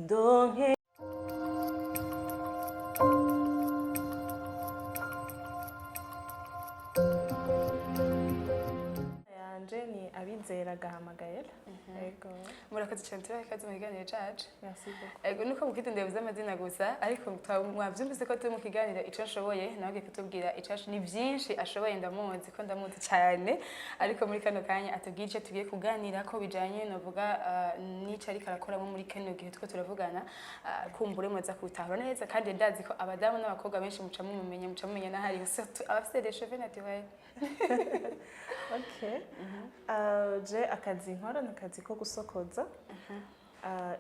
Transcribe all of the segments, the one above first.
Ndonke. Yanje ni Abizera Gahamagayela. Ego. Murakoze cyane, tubahe ikaze mu kiganiro cacu. Merci beaucoup. Ego, nuko mukitondeye bivuze amazina gusa, ariko mwavyumvise ko turi mu kiganiro Ico Nshoboye. Nawe agiye kutubwira ico ni byinshi ashoboye. Ndamuzi ko ndamuzi cyane, ariko muri kano kanya atubwire ico tugiye kuganira ko bijanye, novuga, n'ico ariko arakoramo muri kano gihe turiko turavugana. Kumbure muza kubitahura neza, kandi ndazi ko abadamu n'abakobwa benshi muca mumumenya, muca mumenya n'ahari, surtout abafise des cheveux naturels. Okay. Je akazi nkora ni akazi ko gusokoza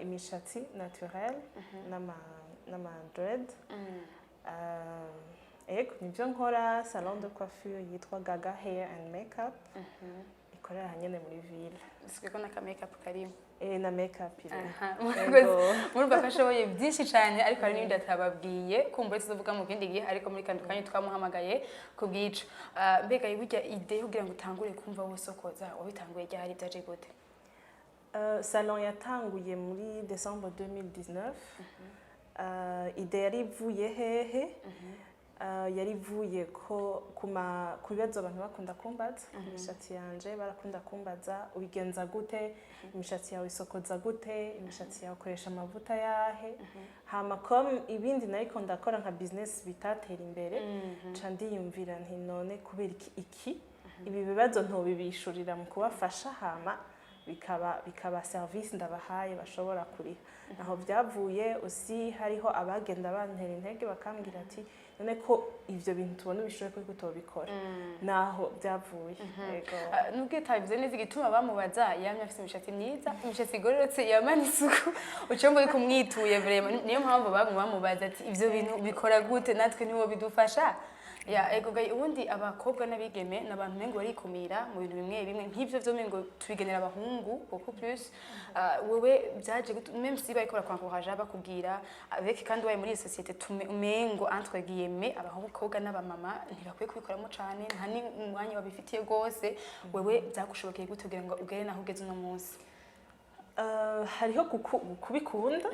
imishatsi naturel n'ama dread. Ego, nivyo nkora. Salon de coiffure yitwa Gaga Hair and Makeup, ikorera hanyene muri ville. Bisigaye ko n'aka makeup karimo? Na makeup iri. Aha, Ego. murakoze. Murumva ko ashoboye byinshi cyane, ariko hari n'ibindi atababwiye, kumva tuzovuga mu kindi gihe, ariko muri kano kanya twamuhamagaye ku bw'ico. Mbega burya idée kugira ngo utangure kumva wosokoza, wabitanguye ryari? Byaje gute? Salon yatanguye muri décembre 2019. Idée yari ivuye hehe? Yari ivuye ko ku bibazo abantu bakunda kumbaza. Imishatsi yanje barakunda kumbaza: ubigenza gute imishatsi yawe? Isokoza gute imishatsi yawe? Ukoresha amavuta yahe? Hama comme ibindi nariko ndakora nka business bitatera imbere, nca ndiyumvira nti: none kubera iki ibi bibazo ntobibishurira mu kubafasha, hama bikaba service ndabahaye bashobora kuriha? Naho byavuye. Usi hariho abagenda bantera intege, bakambwira ati: none ko ivyo bintu tubona ubishoboye, ko utobikora? Naho byavuye. Yego. Ah, nubwo utabivuze neza igituma bamubaza, yamye afite imishatsi myiza, imishatsi igororotse, yamana isuku, ucombo yuko umwituye vraiment. Niyo mpamvu bamwe bamubaza ati: ivyo bintu bikora gute? Natwe niwo bidufasha. Ya, ego gayi. Ubundi abakobwa n'abigeme ni abantu mengo barikumira mu bintu bimwe bimwe nk'ivyo vyo, mengo tubigenera abahungu beaucoup plus. Wewe byaje gute, même si bariko barakwankoraja, bakubwira avec, kandi waye muri iyi société tume umengo, entre guillemets, abakobwa n'abamama ntibakwiye kubikoramo cane, nta n'umwanya babifitiye gose? Wewe byagushobokeye gute kugira ngo ugere naho ugeze uno munsi? Hariho kubikunda,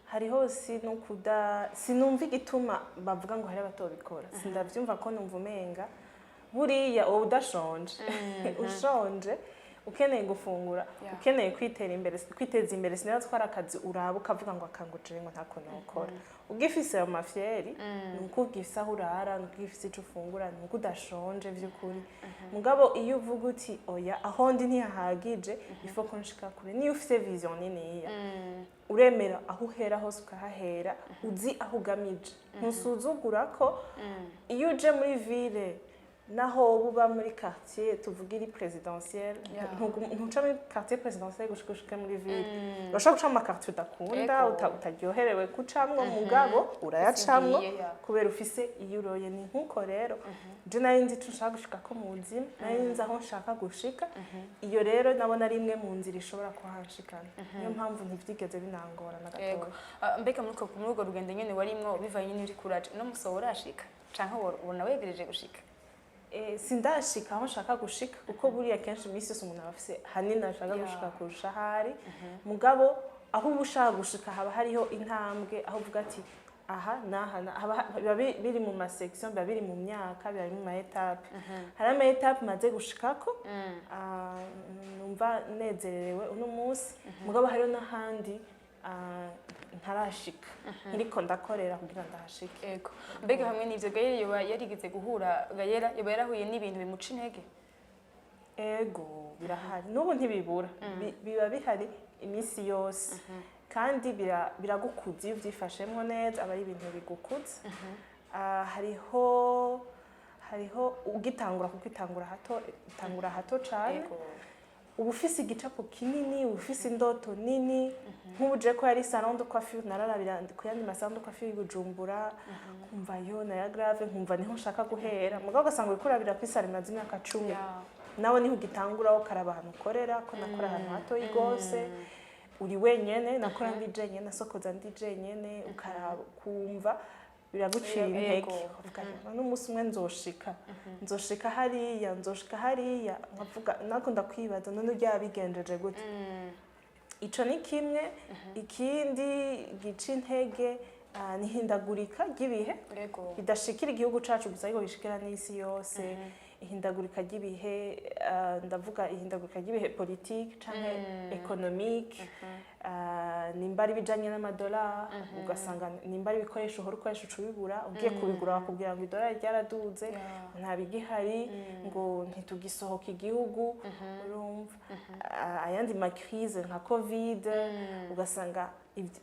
hariho si no kuda. Sinumva igituma bavuga ngo hari abatobikora, sindavyumva, ko numva umenga buriya wowe udashonje, ushonje ukeneye gufungura, ukeneye kwitera imbere, kwiteza imbere, sinari twara akazi uraba ukavuga ngo akangujire ngo ntako nokora. Ugifise ayo mafyeri, ni uko ugifise aho urara, ni uko ugifise ico ufungura, ni uko udashonje vy'ukuri. Mugabo iyo uvuga uti: oya, aho ndi ntihahagije, ifo ko nshika kure, niyo ufise vision niniya, uremera aho uhera hose ukahahera uzi aho ugamije, ntusuzugura ko iyo uje muri ville, naho wowe uba muri quartier tuvuga iri présidentielle, ntuca muri quartier présidentielle gushika ushike muri ville. Urashobora guca mu maquartier udakunda, utaryoherewe gucamwo, mugabo urayacamwo Ugiye, yeah. kubera ufise iyo uroye. Ni nkuko rero je nari nzi ico nshaka gushika ko mu buzima, nari nzi aho nshaka gushika. Iyo rero nabona ari imwe mu nzira ishobora kuhanshikana, niyo mpamvu ntivyigeze binangora na Yego. gatoya. Ah, mbega muri urwo rugendo nyene warimwo, bivanye n'uri kuraja no musohora, urashika canke ubona wegereje gushika? Sindashika aho nshaka gushika, kuko buriya kenshi iminsi yose umuntu aba afise hanini ashaka gushika kurusha ahari. Mugabo aho uba ushaka gushika haba hariho intambwe, aho uvuga ati aha n'aha biba biri mu ma section, biba biri mu myaka, biba biri mu ma étapes. Hari ama étapes maze gushikako, numva nezerewe uno munsi, mugabo hariho n'ahandi ntarashika, ntiriko ndakorera kugira ndahashike. Ego. Mbega hamwe n'ivyo, Gayera yoba yarigeze guhura, Gayera yoba yarahuye n'ibintu bimuca intege? Ego, birahari, n'ubu ntibibura. Biba bihari iminsi yose, kandi biragukuza iyo ubyifashemwo neza, aba ari ibintu bigukuza. Hariho ugitangura, kuko itangura hato, itangura hato cane. Uba ufise igicapo kinini, uba ufise indoto nini. Nk'ubu je ko yari salon de coiffure, nararabira ku yandi ma salon de coiffure y'i Bujumbura, nkumva yo naya grave, nkumva niho nshaka guhera. Mugabo ugasanga uriko urabira kuri salon imaze imyaka 10, nawe niho ugitangura, ukaraba ahantu ukorera, ko nakora ahantu hatoyi rwose, uri wenyene, nakora ndi jenyene, nasokoza ndi jenyene, ukaraba ukumva biragucira intege, ukavuga: n'umunsi umwe nzoshika, nzoshika hariya, nzoshika hariya. Nkavuga, nakunda kwibaza: none urya bigenjeje gute? Ico ni kimwe. Ikindi gica intege ni ihindagurika ry'ibihe ridashikira igihugu cacu gusa, ariko rishikira n'isi yose. Ihindagurika ry'ibihe, ndavuga ihindagurika ry'ibihe politique canke économique, nimba ari ibijanye n'amadolari, ugasanga nimba ari ibikoresho uhora ukoresha uca ubibura, ugiye kubigura bakubwira ngo idolari ryaraduze, nta bigihari, ngo ntitugisohoka igihugu. Urumva, ayandi ma crises nka Covid, ugasanga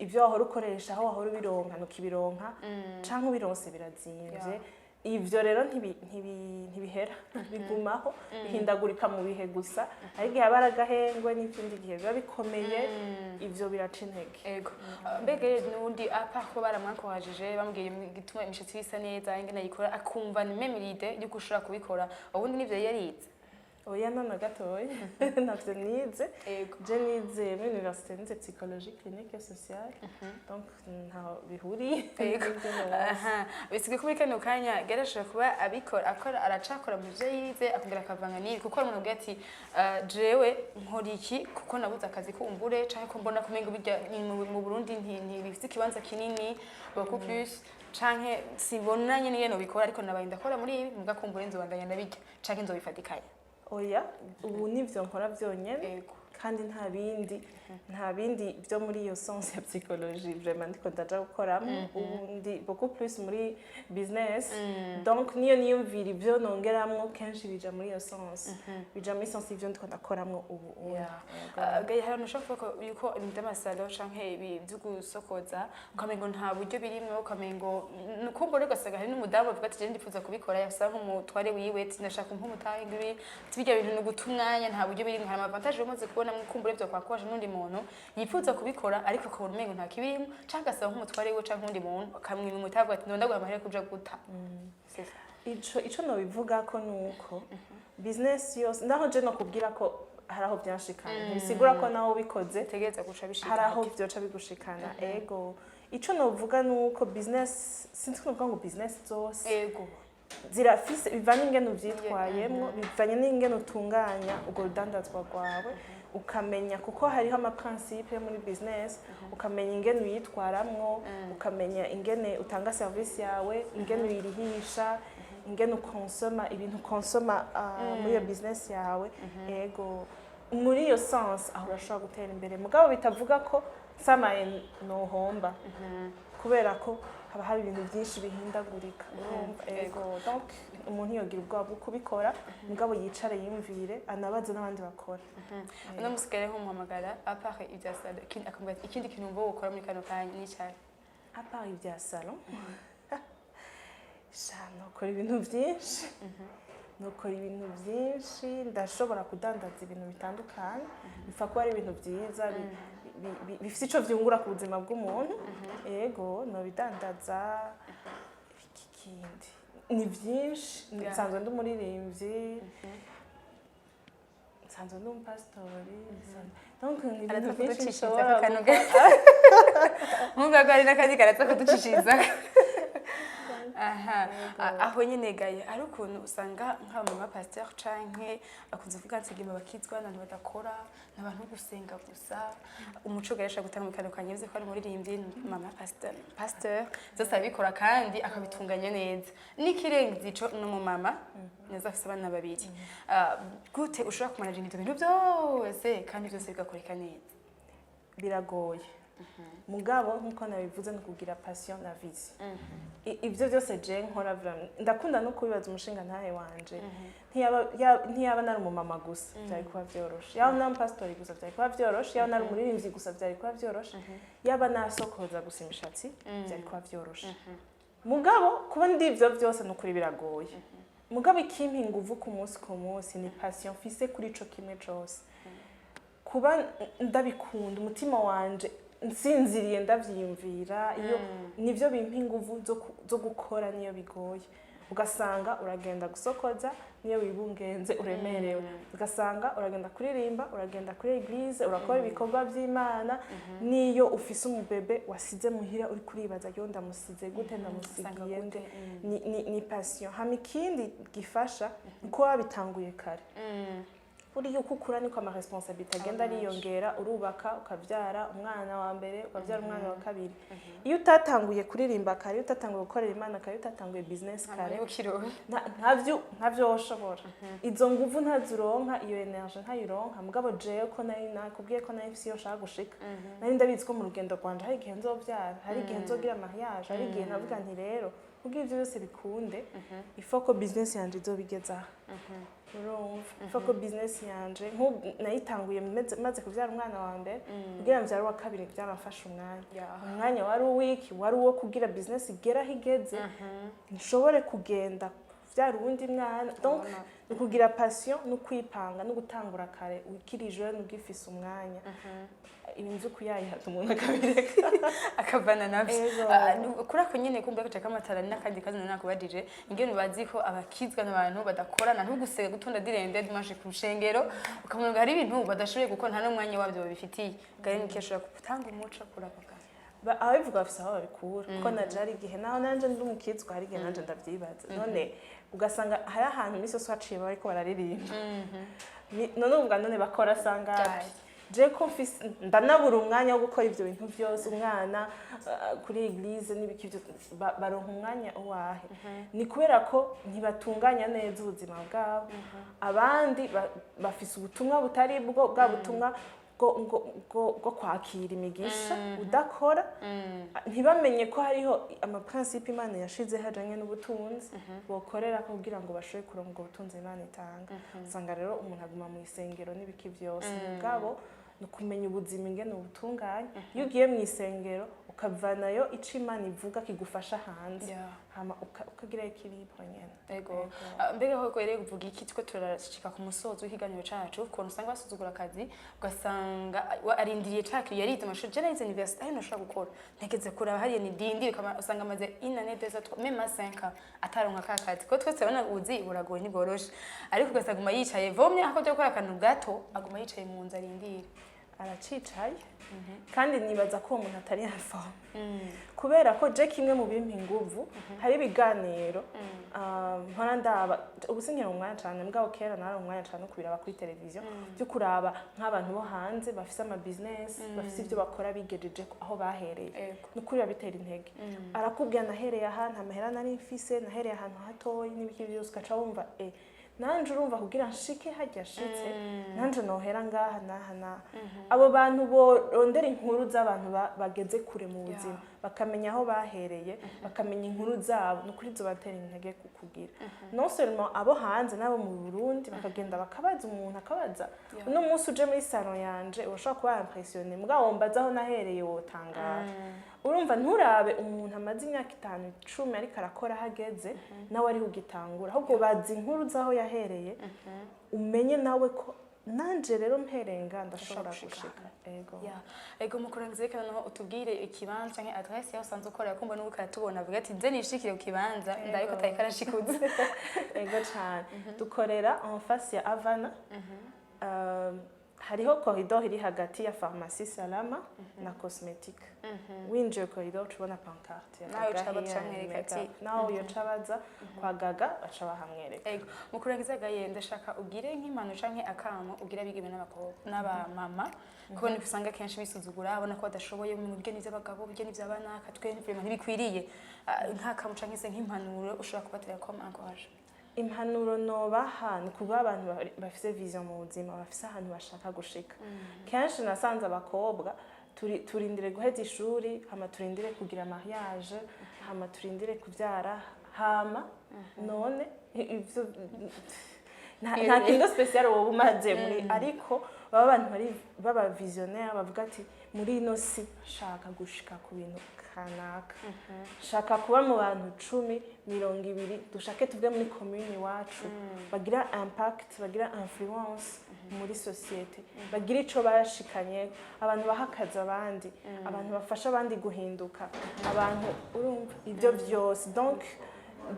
ibyo wahora ukoresha, aho wahora ubironka ntukibironka, canke ubironse birazimvye. Ivyo rero ntibihera, bigumaho, bihindagurika mu bihe gusa. Ariko igihe haba hari agahengwe n'ikindi gihe biba bikomeye, ivyo biraca intege. Ego. Mbega rero n'ubundi apa ko baramwakohajije, bamubwiye igituma imishatsi isa neza, ingene ayikora, akumva ni même l'idée yuko ushobora kubikora, ubundi nivyo yarize? Oya, none gatoya ntavyo nize. Je nize muri université, nize psychologie clinique et sociale, donc ntaho bihuriye n'ivyo nize. Aha bisigaye ko muri kano kanya gerashobora kuba abikora, akora, aracakora mu byo yize, akongera akavanga n'ibi, kuko hari umuntu avuga ati: "Jewe nkora iki kuko nabuze akazi kumbure, canke ko mbona kumengo bijya mu Burundi ntibifite ikibanza kinini beaucoup plus, canke sibona nyene ingene nobikora, ariko nabaye ndakora muri ibi, muga kumbure nzobandanya ndabirya canke nzobifatikanya." Oya, ubu nivyo nkora vyonyene. Kandi nta bindi byo muri iyo sens ya psychologie vraiment ndiko ndaja gukoramo. Ubu ndi beaucoup plus muri business, donc niyo niyumvira ibyo nongeramwo, kenshi bija muri iyo sens, bija muri sens y'ivyo ndiko ndakoramwo ubu. Gaye, hari abantu ushobora kuvuga yuko ibintu by'ama salon canke ibi byo gusokoza ukamengo nta buryo birimwo, ukamengo nukumbura, ugasanga hari n'umudamu avuga ati: "Je ndifuza kubikora", yasaba nk'umutware wiwe ati: "Ndashaka nk'umutahe ngibi", ati: "Birya bintu ni uguta umwanya, nta buryo birimwo." Hari ama avantages umaze kubona kumbura byo kwakosha n'undi muntu yifuza kubikora ariko akabona umengo nta kibirimo, canke agasaba nk'umutware wiwe canke uwundi muntu akamwima umutahe, avuga ati: "None ndaguha amahera yo kuja guta." C'est ça. Ico nobivuga ko nuko business yose, naho je no kubwira ko hari aho byanshikana, ntibisigura ko nawe ubikoze utegereza guca bishika. Hari aho byoca bigushikana. Ego, ico novuga nuko business, sinzi ko novuga ngo business zose zirafise, bivanye ingene uvyitwayemwo, bivanye n'ingene utunganya urwo rudandazwa rwawe, ukamenya kuko hariho ama principes yo muri business, ukamenya ingene uyitwaramwo, ukamenya ingene utanga service yawe, ingene uyirihisha, ingene ukonsoma ibintu ukonsoma muri iyo business yawe. Ego, muri iyo sens aho urashobora gutera imbere, mugabo bitavuga ko nsamaye nohomba, kubera ko haba hari ibintu byinshi bihindagurika, urumva. Ego, donc umuntu yogira ubwoba bwo kubikora, mugabo yicare yiyumvire, anabaze n'abandi bakora. Uno musigare nk'umuhamagara, à part ibya salon, ikindi akamubwira ati: "Ikindi kintu wumva wokora muri kano kanya ni icyahe?" À part ibya salon, sha, nokora ibintu byinshi, nokora ibintu byinshi. Ndashobora kudandaza ibintu bitandukanye, bipfa kuba ari ibintu byiza bifite ico vyungura ku buzima bw'umuntu. Ego, nobidandaza. Iki kindi ni byinshi. Nsanzwe ndi umuririmbyi, nsanzwe ndi umupasitori, donc ni ibintu Araza byinshi kuducishiriza nshobora aka kantu. Nkumva ko hari n'akazi karaza kuducishiriza aha. Aho nyene gaye hari ukuntu usanga nk'abamama pasteur canke bakunze kuvuga nsengema bakizwa n'abantu badakora, n'abantu bo gusenga gusa. Umuco garesha gutanga mu kano kanya, yavuze ko ari umuririmbyi, mama pasteur, pasteur zose arabikora kandi akabitunganya neza. N'ikirenze ico, ni umumama neza, afise abana babiri. Gute ushobora kumanaginga ivyo bintu byose kandi byose bigakoreka neza? Biragoye, mugabo nkuko nabivuze, ni ukugira passion na vision. Ibyo byose je nkora vraiment ndakunda no kubibaza umushinga ntahe wanje. Ntiyaba nari umumama gusa byari kuba byoroshe, yaba nari umupasitori gusa byari kuba byoroshe, yaba nari umuririmbyi gusa byari kuba byoroshe, yaba nasokoza gusa imishatsi byari kuba byoroshe. Mugabo kuba ndi ibyo byose ni ukuri biragoye. Mugabo ikimpa inguvu ku munsi ku munsi ni passion mfise kuri ico kimwe cose, kuba ndabikunda, umutima wanje nsinziriye ndavyiyumvira. Iyo nivyo bimpa inguvu zo gukora niyo bigoye. Ugasanga uragenda gusokoza niyo wibungenze uremerewe, ugasanga uragenda kuririmba, uragenda kuri église, urakora ibikorwa by'Imana, niyo ufise umubebe wasize muhira uri kuribaza: "Yo, ndamusize gute? Ndamusigiye nde?" Ni passion. Hama ikindi gifasha ni kuba wabitanguye kare. Buriya uko ukura niko ama responsabilités agenda ariyongera. Urubaka, ukabyara umwana wa mbere, ukabyara umwana wa kabiri. Iyo utatanguye kuririmba kare, iyo utatanguye gukorera Imana kare, iyo utatanguye business kare, ntavyo woshobora. Izo nguvu ntazironka, iyo énergie ntayironka. Mugabo jewe ko nari nakubwiye ko nari mfise iyo nshaka gushika, nari ndabizi ko mu rugendo rwanje hari igihe nzovyara, hari igihe nzogira mariage, hari igihe navuga nti: "Rero kugira ivyo byose bikunde, il faut ko business yanje izobigeza aha." Urumva, il faut ko business yanje, nk'ubu nayitanguye maze kuvyara umwana wa mbere. Kugira mvyare uwa kabiri byaramfashe umwanya. Umwanya wari uwiki? Wari uwo kugira business igera aho igeze, nshobore kugenda kuvyara uwundi mwana. Donc ni ukugira passion no kwipanga no gutangura kare, ukiri jeune, ugifise umwanya. Ibintu vyo kuyayihata umuntu akabireka. Akavana navyo. Ego. Ah, kuri ako nyene kumva gace k'amatara n'akandi kazi nakubajije ingene bazi ko abakizwa n'abantu badakorana, ntugusege gutonda du lundi dimanche ku rushengero, ukamenya ngo hari ibintu badashoboye gukora, nta n'umwanya wabyo babifitiye. Gari niki ashobora gutanga umuco kuri ako kantu? Ababivuga bafise aho babikura, kuko naje hari igihe, naho nanje ndi umukizwa, hari igihe nanje ndavyibaza. None ugasanga hari ahantu imisi yose haciye bariko bararirimba. None uvuga: "None bakora sangapi?" Ryari? Je ko mfise, ndanabura umwanya wo gukora ivyo bintu vyose, umwana kuri église n'ibiki vyo, baronka umwanya uwahe? Ni kubera ko ntibatunganya neza ubuzima bwabo. Abandi bafise ubutumwa butari bwo, bwa butumwa bwo kwakira imigisha udakora. Ntibamenye ko hariho ama principes Imana yashizeho ajanye n'ubutunzi bokorera ko kugira ngo bashobore kuronka ubwo butunzi Imana itanga. Usanga rero umuntu aguma mu isengero n'ibiki byose. Mugabo ni ukumenya ubuzima ingene ubutunganya. Iyo ugiye mu isengero ukavanayo ico Imana ivuga kigufasha hanze, hama ukagira équilibre nyene. Ego. Ah, mbega ho rero kuvuga iki, tuko turashika ku musozo w'ikiganiro cacu, ukuntu usanga basuzugura akazi, ugasanga arindiriye ca kintu yarize amashuri, je narize université, ayo nashobora gukora, ntegeze kuraba hariya ni dindi, usanga amaze une année, 2 ans, trois, même 5 ans ataronka ka kazi. Ko twese urabona ubuzi buragoye, ntibworoshe, ariko ugasanga aguma yicaye vomye aho gukora akantu gato, aguma yicaye mu nzu arindira. Aracicaye. Kandi nibaza ko uwo muntu atari informé, kubera ko je kimwe mu bimpa inguvu, hari ibiganiro mpora ndaba. Ubu sinkiri umwanya cane, mugabo kera nari umwanya cane wo kubiraba kuri televiziyo, byo kuraba nk'abantu bo hanze bafise ama business, bafise ivyo bakora, bigejeje aho bahereye. Ni ukuri bitera intege. Arakubwira: "Nahereye aha, nta mahera nari mfise, nahereye ahantu hatoyi," n'ibiki byose, ugaca wumva: "Nanje urumva kugira nshike harya nshitse, nanje nohera ngaha n'aha n'aha." Abo bantu borondera inkuru z'abantu bageze kure mu buzima, bakamenya aho bahereye, bakamenya inkuru zabo, ni ukuri zobatera intege kugira. Non seulement abo hanze, n'abo mu Burundi, bakagenda bakabaza umuntu, akabaza. Uno munsi uje muri salon yanje urashobora kuba impressionné, mugabo wombaza aho nahereye wotangara. Urumva, nturabe umuntu amaze imyaka 5, 10 ariko arakora aho ageze, nawe ariho ugitangura. Ahubwo bazi inkuru z'aho yahereye, umenye nawe ko nanje rero mperenga ndashobora gushika. Gushika, ego. Ya. Ego, mu kurangiza reka noneho utubwire ikibanza canke adresse yaho usanzwe ukorera, kumva n'ubu karatubona avuga ati: "Nze nishikire ku kibanza ndabe ko atari karashikuza." Ego cyane. Dukorera en face ya Avana. Hariho corridor iri hagati ya pharmacie Salama na cosmétique. Winjiye corridor uca ubona pancarte ya Nawe Gaga uca Hair baca and mwereka ati, Makeup. Nawe yoca baza kwa Gaga, baca bahamwereka. Ego, mu kurangiza gaye ndashaka ugire nk'impano canke akamo ugira abigeme n'abakobwa n'abamama, kuko niko usanga kenshi bisuzugura, abona ko badashoboye mu bigeni by'abagabo, bigeni by'abanaka, twe vraiment ntibikwiriye. Ah, nk'akamo canke se nk'impanuro ushobora kubatera comme encourage? Impanuro nobaha ni kuba abantu bafise vision mu buzima, bafise ahantu bashaka gushika. Kenshi nasanze abakobwa turindire guheza ishuri, hama turindire kugira mariage, hama turindire kuvyara, hama none ivyo nta kintu spécial woba umaze muri. Ariko baba abantu bari baba visionnaire, bavuga ati: "Muri ino si nshaka gushika ku bintu kanaka, shaka kuba mu bantu 10, 20, dushake tuve muri commune iwacu, bagira impact, bagira influence muri société, bagira ico bashikanye, abantu baha akazi abandi, abantu bafasha abandi guhinduka abantu." Urumva ibyo byose. Donc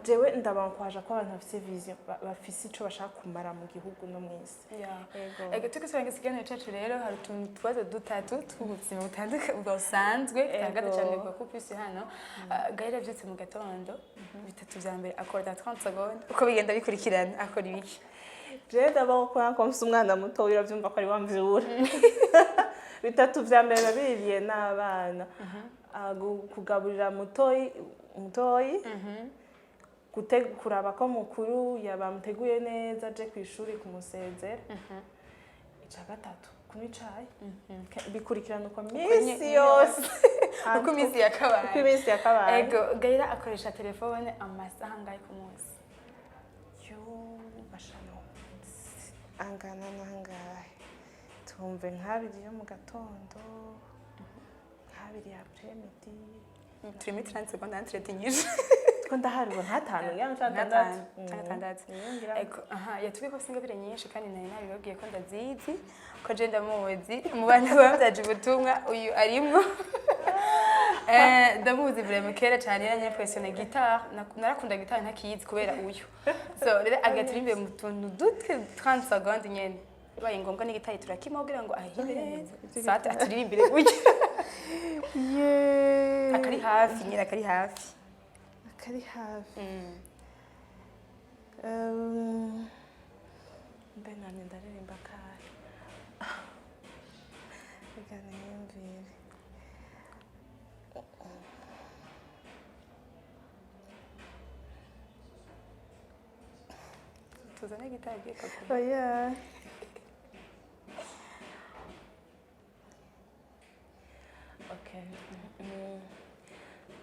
jewe ndabankwaje ko abantu bafise vision, bafise ico bashaka kumara mu gihugu no mw'isi. Ego. Ego, turiko turangiza ikiganiro cacu rero, hari utuntu tubazo dutatu tw'ubuzima butandukanye busanzwe dutangaza Ego. cyane ku plus hano. Ah, Gaëlle avyutse mu gatondo, bitatu vya mbere akora dans 30 secondes, uko bigenda bikurikirana, akora ibiki? Jewe ndabaho kubera ko mfise umwana muto, uravyumva ko ari wamvyura. Bitatu vya mbere biba biriye n'abana. Kugaburira mutoyi mutoyi, kuraba ko mukuru yabamuteguye neza aje ku ishuri, kumusezera. Ica gatatu, kunywa icayi. Bikurikirana uko minsi yose. Uko iminsi yakabaye. Uko iminsi yakabaye. Ego, Gaira akoresha telefone amasaha angahe ku munsi? Yo bashano, angana nangahe? Tumve, nk'abiri yo mu gatondo, nk'abiri ya après-midi. Turi muri 30 secondes entre nyinshi. Two ndaharura nk'atanu ngira ngo canke Nk'atanu, atandatu. canke atandatu. Ngira. Ego, aha, yatubwiye ko afise ingabire nyinshi, kandi nari nabibabwiye ko ndazizi, ko je ndamuzi mu bana bavyaje ubutumwa, uyu arimwo. Ndamuzi vraiment kera cyane, yaranyimpressione guitare. Narakunda guitare ntakiyizi kubera uyu. So rero agatira imbere mu tuntu dute, 30 secondes nyene, bibaye ngombwa n'igitari turakima kugira ngo ahimbe neza, sate aturirimbire gutya. Akari hafi nyine, akari hafi. Akari hafi. Mbe nane ndaririmba kahe? Reka niyumvire. Tuzane gitari igiye kagura. Oya. Okay.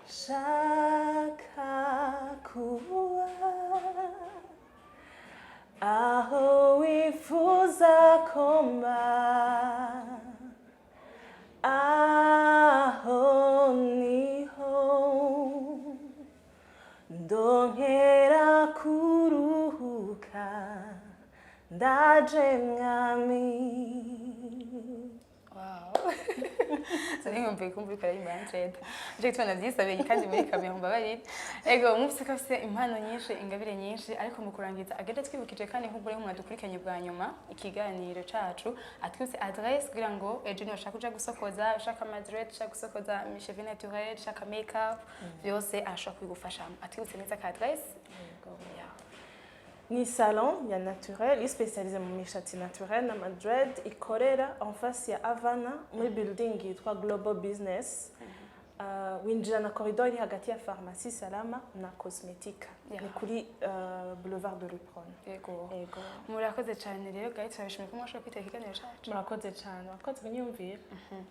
Shaka kuba aho wifuza ko mba, aho niho ndongera kuruhuka. Ndaje Mwami. Wow. Sinigumviye kumva uriko uraririmba Andreda. Nico gituma navyisabiye kandi muri kamera, mbabarire. Ego, mwumvise ko afise impano nyinshi, ingabire nyinshi, ariko mu kurangiza agende twibukije, kandi nk'ubwo rero mwadukurikiranye bwa nyuma ikiganiro cacu, atwibutse adresse kugira ngo ejo niba ushaka kuja gusokoza, ushaka ama dread, ushaka gusokoza cheveux naturel, ushaka make up, vyose arashobora kubigufashamo. Atwibutse neza ka adresse. Yeah. Ni salon ya naturel ispécialisé mu mishatsi naturel na madread, ikorera en face ya Havana muri building yitwa Global Business. Winjira na corridor iri hagati ya pharmacie Salama na Cosmetica. Ni kuri boulevard de l'Uprona. Ego. Ego. Murakoze cyane rero Gaël, turabishimiye ko mwashoboye kwitaba ikiganiro cacu. Murakoze cyane, murakoze kunyumvira.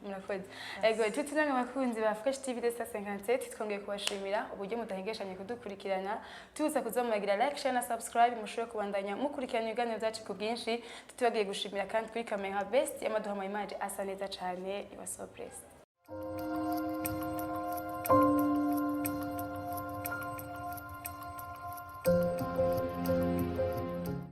Murakoze. Ego, tuti namwe bakunzi ba Fresh TV de 57, twongeye kubashimira uburyo mudahengeshanye kudukurikirana. Tuza kuzomugira like, share na subscribe, mushobore kubandanya mukurikirana ibiganiro byacu ku bwinshi. Tutibagiye gushimira kandi kuri camera best yamaduha ama image asa neza cyane. You are so blessed.